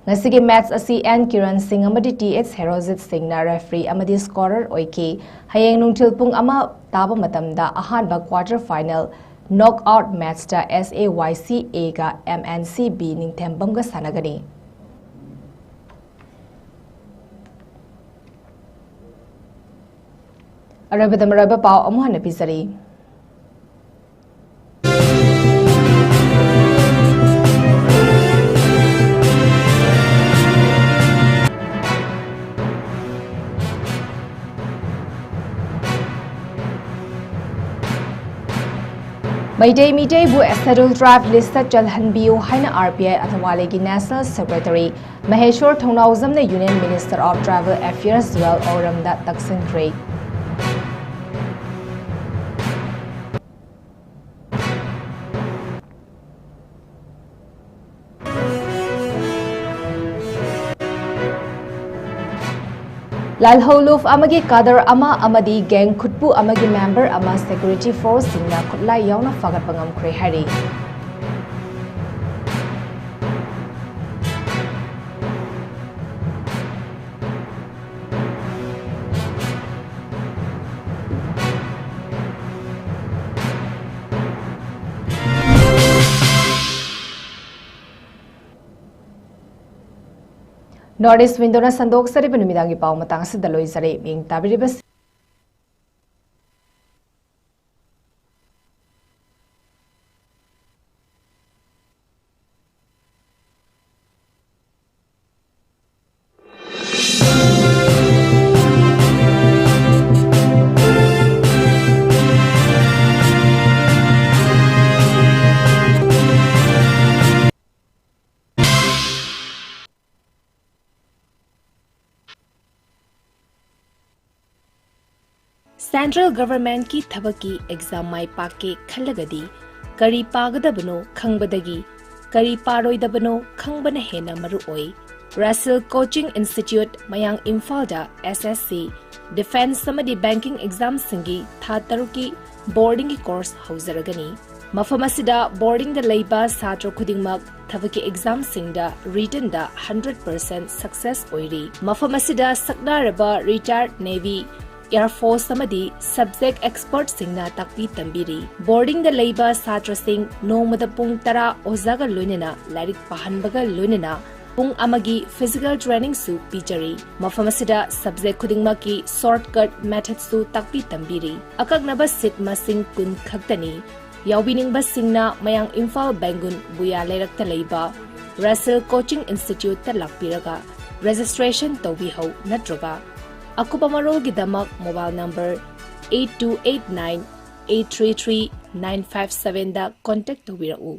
ꯉꯁꯤꯒꯤ ꯃꯦꯆ ꯑꯁꯤ ꯑꯦꯟ ꯀꯤꯔꯟ ꯁꯤꯡ ꯑꯃꯗꯤ ꯇꯤ ꯑꯦꯆ ꯍꯦꯔꯣꯖꯤꯠ ꯁꯤꯡꯅ ꯔꯦꯐ꯭ꯔꯤ ꯑꯃꯗꯤ ꯁ꯭ꯀꯣꯔꯔ ꯑꯣꯏꯈꯤ꯫ ꯍꯌꯦꯡ ꯅꯨꯡꯊꯤꯜ ꯄꯨꯡ ꯑꯃ ꯇꯥꯕ ꯃꯇꯝꯗ ꯑꯍꯥꯟꯕ ꯀ꯭ꯋꯥꯔꯇꯔ ꯐꯥꯏꯅꯦꯜ ꯅꯣꯛ ꯑꯥꯎꯠ ꯃꯦꯆꯇ ꯑꯦꯁ ꯑꯦ ꯋꯥꯏ ꯁꯤ ꯑꯦꯒ ꯑꯦꯝ ꯑꯦꯟ ꯁꯤ ꯕꯤ ꯅꯤꯡꯊꯦꯝꯕꯝꯒ ꯁꯥꯟꯅꯒꯅꯤ꯫ ꯑꯔꯣꯏꯕꯗ ꯃꯔꯨꯑꯣꯏꯕ ꯄꯥꯎ ꯑꯃꯨꯛ ꯍꯟꯅ ꯄꯤꯖꯔꯤ꯫ ꯃꯩꯇꯩ ꯃꯤꯇꯩꯕꯨ ꯁꯦꯗ꯭ꯌꯨꯜ ꯇ꯭ꯔꯥꯏꯕ ꯂꯤꯁꯇ ꯆꯜꯍꯟꯕꯤꯌꯨ ꯍꯥꯏꯅ ꯑꯥꯔ ꯄꯤ ꯑꯥꯏ ꯑꯊꯋꯥꯂꯦꯒꯤ ꯅꯦꯁꯅꯦꯜ ꯁꯦꯀ꯭ꯔꯦꯇꯔꯤ ꯃꯍꯦꯁ꯭ꯋꯔ ꯊꯧꯅꯥꯎꯖꯝꯅ union minister of tribal affairs Jual ꯑꯣꯔꯝꯗ ꯇꯛꯁꯤꯟꯈ꯭ꯔꯦ꯫ ꯂꯥꯜꯍꯧꯂꯨꯞ ꯑꯃꯒꯤ ꯀꯥꯗꯔ ꯑꯃ ꯑꯃꯗꯤ ꯒꯦꯡ ꯈꯨꯠꯄꯨ ꯑꯃꯒꯤ ꯃꯦꯝꯕꯔ ꯑꯃ ꯁꯦꯀ꯭ꯌꯨꯔꯤꯇꯤ ꯐꯣꯔꯁꯁꯤꯡꯅ ꯈꯨꯠꯂꯥꯏ ꯌꯥꯎꯅ ꯐꯥꯒꯠꯄ ꯉꯝꯈ꯭ꯔꯦ ꯍꯥꯏꯔꯤ꯫ ꯅꯣꯔꯠ ꯏꯁ ꯋꯤꯟꯗꯣꯅ ꯁꯟꯗꯣꯛꯆꯔꯤꯕ ꯅꯨꯃꯤꯗꯥꯡꯒꯤ ꯄꯥꯎ ꯃꯇꯥꯡ ꯑꯁꯤꯗ ꯂꯣꯏꯖꯔꯦ꯫ ꯃꯤꯡ ꯇꯥꯕꯤꯔꯤꯕꯁꯤ ꯁꯦꯟꯇ꯭ꯔꯦꯜ ꯒꯚꯔꯟꯃꯦꯟꯠꯀꯤ ꯊꯕꯛꯀꯤ ꯑꯦꯛꯖꯥꯝ ꯃꯥꯏ ꯄꯥꯛꯀꯦ ꯈꯜꯂꯒꯗꯤ ꯀꯔꯤ ꯄꯥꯒꯗꯕꯅꯣ ꯈꯪꯕꯗꯒꯤ ꯀꯔꯤ ꯄꯥꯔꯣꯏꯗꯕꯅꯣ ꯈꯪꯕꯅ ꯍꯦꯟꯅ ꯃꯔꯨ ꯑꯣꯏ꯫ ꯔꯁꯦꯜ ꯀꯣꯆꯤꯡ ꯏꯟꯁꯇꯤꯇ꯭ꯌꯨꯠ, ꯃꯌꯥꯡ ꯏꯝꯐꯥꯜꯗ ꯑꯦꯁ ꯑꯦꯁ ꯁꯤ, ꯗꯤꯐꯦꯟꯁ ꯑꯃꯗꯤ ꯕꯦꯡꯀꯤꯡ ꯑꯦꯛꯖꯥꯝꯁꯤꯡꯒꯤ ꯊꯥ ꯇꯔꯨꯛꯀꯤ boardingꯒꯤ course ꯍꯧꯖꯔꯒꯅꯤ꯫ ꯃꯐꯝ ꯑꯁꯤꯗ boardingꯗ ꯂꯩꯕ ꯁꯥꯇ꯭ꯔ ꯈꯨꯗꯤꯡꯃꯛ ꯊꯕꯛꯀꯤ examꯁꯤꯡꯗ writtenꯗ hundred percent success ꯑꯣꯏꯔꯤ꯫ ꯃꯐꯝ ꯑꯁꯤꯗ ꯁꯛꯅꯥꯔꯕ retired Navy, Air Force ꯑꯃꯗꯤ subject expertꯁꯤꯡꯅ ꯇꯥꯛꯄꯤ ꯇꯝꯕꯤꯔꯤ꯫ Boardingꯗ ꯂꯩꯕ ꯁꯥꯇ꯭ꯔꯁꯤꯡ ꯅꯣꯡꯃꯗ ꯄꯨꯡ ꯇꯔꯥ ꯑꯣꯖꯥꯒ ꯂꯣꯏꯅꯅ ꯂꯥꯏꯔꯤꯛ ꯄꯥꯍꯟꯕꯒ ꯂꯣꯏꯅꯅ ꯄꯨꯡ ꯑꯃꯒꯤ physical trainingꯁꯨ ꯄꯤꯖꯔꯤ꯫ ꯃꯐꯝ ꯑꯁꯤꯗ subject ꯈꯨꯗꯤꯡꯃꯛꯀꯤ shortcut methodꯁꯨ ꯇꯥꯛꯄꯤ ꯇꯝꯕꯤꯔꯤ꯫ ꯑꯀꯛꯅꯕ seat ꯃꯁꯤꯡ ꯀꯨꯟ ꯈꯛꯇꯅꯤ꯫ ꯌꯥꯎꯕꯤꯅꯤꯡꯕꯁꯤꯡꯅ ꯃꯌꯥꯡ ꯏꯝꯐꯥꯜ ꯕꯦꯡꯒꯨꯟ ꯕꯨꯌꯥ ꯂꯩꯔꯛꯇ ꯂꯩꯕ Russell Coaching Instituteꯇ ꯂꯥꯛꯄꯤꯔꯒ registration ꯇꯧꯕꯤꯍꯧ ꯅꯠꯇ꯭ꯔꯒ ꯑꯀꯨꯞꯄ ꯃꯔꯣꯜꯒꯤꯗꯃꯛ mobile number eight two eight nine eight three three nine five sevenꯗ contact ꯇꯧꯕꯤꯔꯛꯎ꯫